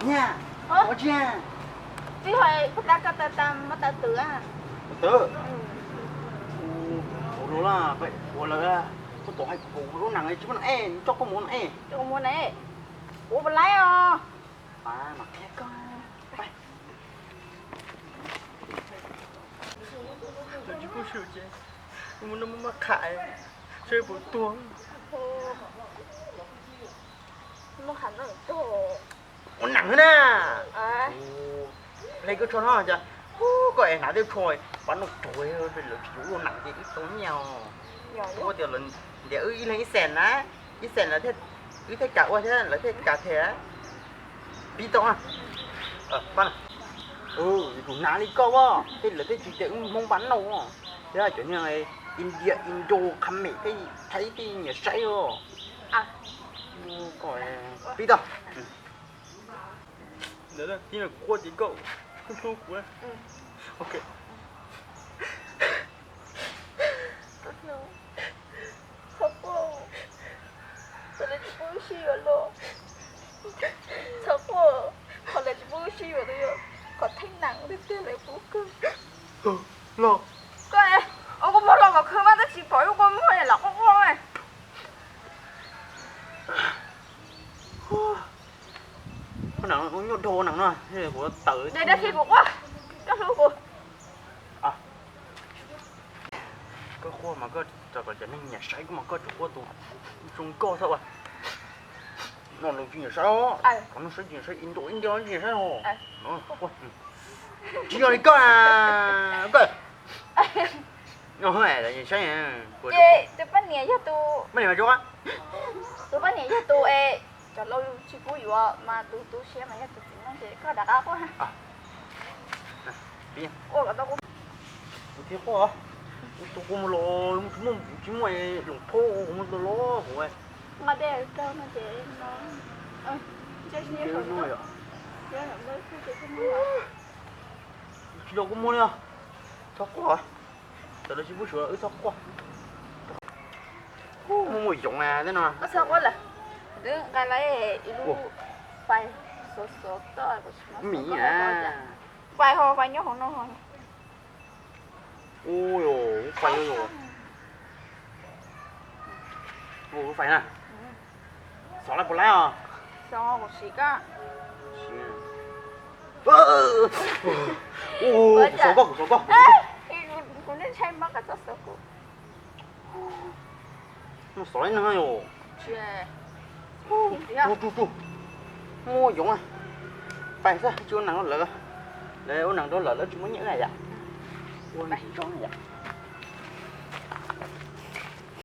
Niag, ua tsi? Twb hais puag ta koj taw tas muab taw twg a? Taw twg? Ua lawm, ua lawm, koj tus hais kuv lub nees tsis muaj nees es, coj koj mus nees es. Coj kuv mus nees es. Ua puas laib os? Mas qhia koj. Lawv tsis pub swm ces mus no muab maj qham saib puas tuag. Lub hav no tuag. Ua nees na. Hle koj tsho no cas, koj es hnav tej tsho pab no tuag, lawv tsis yuav ua nees ces wb tau nyiaj os. Ua tias lawv ntiav wb ib leeg ib xees na, ib xees lawv, wb thiaj kam ua thiab lawv thiaj kam thiab. Pib tau. Tus hnav li koj as, tej lawv thiaj tsis tias wb Hmoob pab no, thiab cov niag India, Indo, Khmer thiaj thaij tej nyiam saib os. Pib tau. Ntawd tib no kuv quaj ces koj hlub hlub kuv. Ok. Txhob quaj, qhov lawv tsis pub wb sib yuav los. Txhob quaj, qhov lawv tsis pub wb sib yuav los yog qhov theej nees tiag tiag lawv pub kawg. Los, koj ua kua muag los kom khwv mas tab sis pom ua kua muag los quaj quaj. Nyuaj dhau nees no, kuv tawm dab tsi kuv quaj, koj hlub kuv. Koj quaj mas koj txog kom cov neeg nyiam saib koj mas koj tsuas quaj tus zoo nkauj xwb ua. No lawv tsis nyiam saib os, qhov no saib tsis nyiam saib, Indo, India tsis nyiam saib os. Tsis yog li koj, koj. Ces tus poj niam yog tus, poj niam mas, tus poj niam yog tus es cov laus tsis pub yuav mas tus tu siab mas yog tus txiv neej ces koj rov qab quaj. Ua kom tau kuv thiaj quaj, tus kuv mus los tsis muaj, tsis muaj loos phauj, kuv mus los los kuv. Nqa tej rau no ces no, tsis yog kuv muag li os, txhob quaj, cov lawv tsis pub sua wb txhob quaj. Muaj muaj yoov na tej no. Txhob quaj lawm, twb nqa lawm ib lub fais xov xov toj, mis fais ho fais nyob hauv no. Ua, lub fais, lub fais na. Xov lawm puas laib os? Xov kuv siv koj. Kuv xov koj, kuv xov koj. Kuv ntshai mas koj txhob xov kuv. Mus xov ib neeg yom. Tsuj tsuj tsuj. Muaj yoov, pais xwb tsis ua neeg rau lawv, lawv ua neeg rau lawv lawv tsis muaj nyiaj yom. Ua neeg zoo yom.